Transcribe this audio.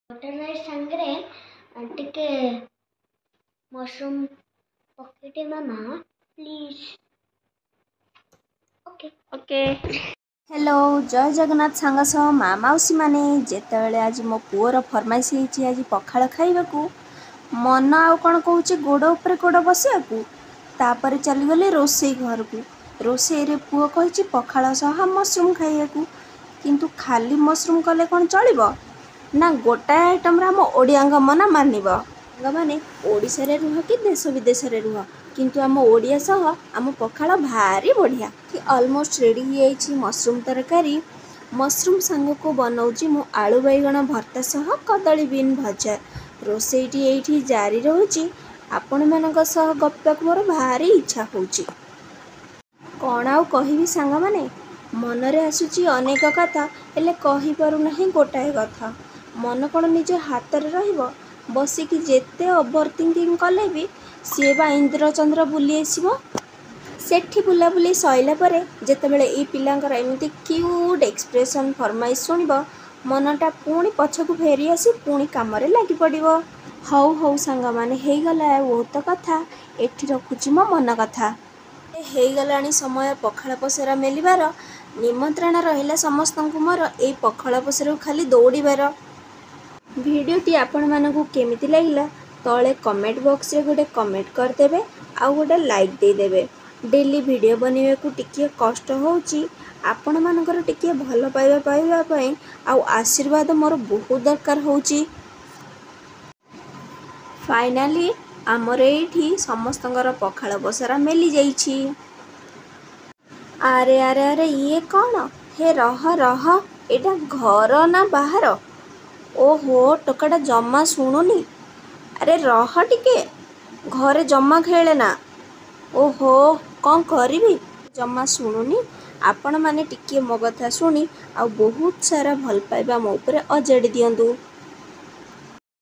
Butter rice ସାଙ୍ଗରେ ଟିକେ mushroom ପକେଇଦେ ମାମା, ପ୍ଲିଜ୍। ଓକେ। ଓକେ। ହ୍ୟାଲୋ, ଜୟ ଜଗନ୍ନାଥ ସାଙ୍ଗ ସହ ମା ମାଉସୀମାନେ। ଯେତେବେଳେ ଆଜି ମୋ ପୁଅର ଫରମାଇଶ ହେଇଛି ଆଜି ପଖାଳ ଖାଇବାକୁ, ମନ ଆଉ କ'ଣ କହୁଛି ଗୋଡ଼ ଉପରେ ଗୋଡ଼ ବସିବାକୁ। ତାପରେ ଚାଲିଗଲେ ରୋଷେଇ ଘରକୁ। ରୋଷେଇରେ ପୁଅ କହିଛି ପଖାଳ ସହ ମସରୁମ୍ ଖାଇବାକୁ। କିନ୍ତୁ ଖାଲି ମସରୁମ୍ କଲେ କ'ଣ ଚଳିବ ନା? ଗୋଟାଏ ଆଇଟମ୍ରେ ଆମ ଓଡ଼ିଆଙ୍କ ମନ ମାନିବ? ସାଙ୍ଗମାନେ, ଓଡ଼ିଶାରେ ରୁହ କି ଦେଶ ବିଦେଶରେ ରୁହ, କିନ୍ତୁ ଆମ ଓଡ଼ିଆ ସହ ଆମ ପଖାଳ ଭାରି ବଢ଼ିଆ। ଅଲମୋଷ୍ଟ ରେଡ଼ି ହେଇଯାଇଛି ମସରୁମ୍ ତରକାରୀ। ମସରୁମ୍ ସାଙ୍ଗକୁ ବନଉଛି ମୁଁ ଆଳୁ ବାଇଗଣ ଭର୍ତ୍ତା ସହ କଦଳୀ ବିନ୍ ଭଜା। ରୋଷେଇଟି ଏଇଠି ଜାରି ରହୁଛି। ଆପଣମାନଙ୍କ ସହ ଗପିବାକୁ ମୋର ଭାରି ଇଚ୍ଛା ହେଉଛି। କ'ଣ ଆଉ କହିବି ସାଙ୍ଗମାନେ, ମନରେ ଆସୁଛି ଅନେକ କଥା, ହେଲେ କହିପାରୁନାହିଁ ଗୋଟାଏ କଥା। ମନ କ'ଣ ନିଜ ହାତରେ ରହିବ? ବସିକି ଯେତେ ଓଭର ଥିଙ୍କିଂ କଲେ ବି ସିଏ ବା ଇନ୍ଦ୍ରଚନ୍ଦ୍ର ବୁଲି ଆସିବ? ସେଠି ବୁଲାବୁଲି ସଇଲା ପରେ ଯେତେବେଳେ ଏଇ ପିଲାଙ୍କର ଏମିତି କ୍ୟୁଟ୍ ଏକ୍ସପ୍ରେସନ୍, ଫରମାଇଶ ଶୁଣିବ, ମନଟା ପୁଣି ପଛକୁ ଫେରି ଆସି ପୁଣି କାମରେ ଲାଗି ପଡ଼ିବ। ହଉ ହଉ ସାଙ୍ଗମାନେ, ହେଇଗଲା ବହୁତ କଥା, ଏଠି ରଖୁଛି ମୋ ମନ କଥା। ହେଇଗଲାଣି ସମୟ ପଖାଳ ପସରା ମେଲିବାର। ନିମନ୍ତ୍ରଣ ରହିଲା ସମସ୍ତଙ୍କୁ ମୋର ଏଇ ପଖାଳ ପସରାକୁ ଖାଲି ଦୌଡ଼ିବାର। ଭିଡ଼ିଓଟି ଆପଣମାନଙ୍କୁ କେମିତି ଲାଗିଲା, ତଳେ କମେଣ୍ଟ ବକ୍ସରେ ଗୋଟେ କମେଣ୍ଟ କରିଦେବେ ଆଉ ଗୋଟେ ଲାଇକ୍ ଦେଇଦେବେ। ଡେଲି ଭିଡ଼ିଓ ବନେଇବାକୁ ଟିକିଏ କଷ୍ଟ ହେଉଛି। ଆପଣମାନଙ୍କର ଟିକିଏ ଭଲ ପାଇବା ପାଇବା ପାଇଁ ଆଉ ଆଶୀର୍ବାଦ ମୋର ବହୁତ ଦରକାର ହେଉଛି। ଫାଇନାଲି ଆମର ଏଇଠି ସମସ୍ତଙ୍କର ପଖାଳ ପସରା ମେଲି ଯାଇଛି। ଆରେ ଆରେ ଆରେ, ଇଏ କ'ଣ? ହେ ରହ ରହ, ଏଇଟା ଘର ନା ବାହାର? ଓହୋ, ଟୋକାଟା ଜମା ଶୁଣୁନି। ଆରେ ରହ ଟିକେ, ଘରେ ଜମା ଖେଳେ ନା। ଓହୋ, କ'ଣ କରିବି, ଜମା ଶୁଣୁନି। ଆପଣମାନେ ଟିକିଏ ମୋ କଥା ଶୁଣି ଆଉ ବହୁତ ସାରା ଭଲ ପାଇବା ମୋ ଉପରେ ଅଜାଡ଼ି ଦିଅନ୍ତୁ।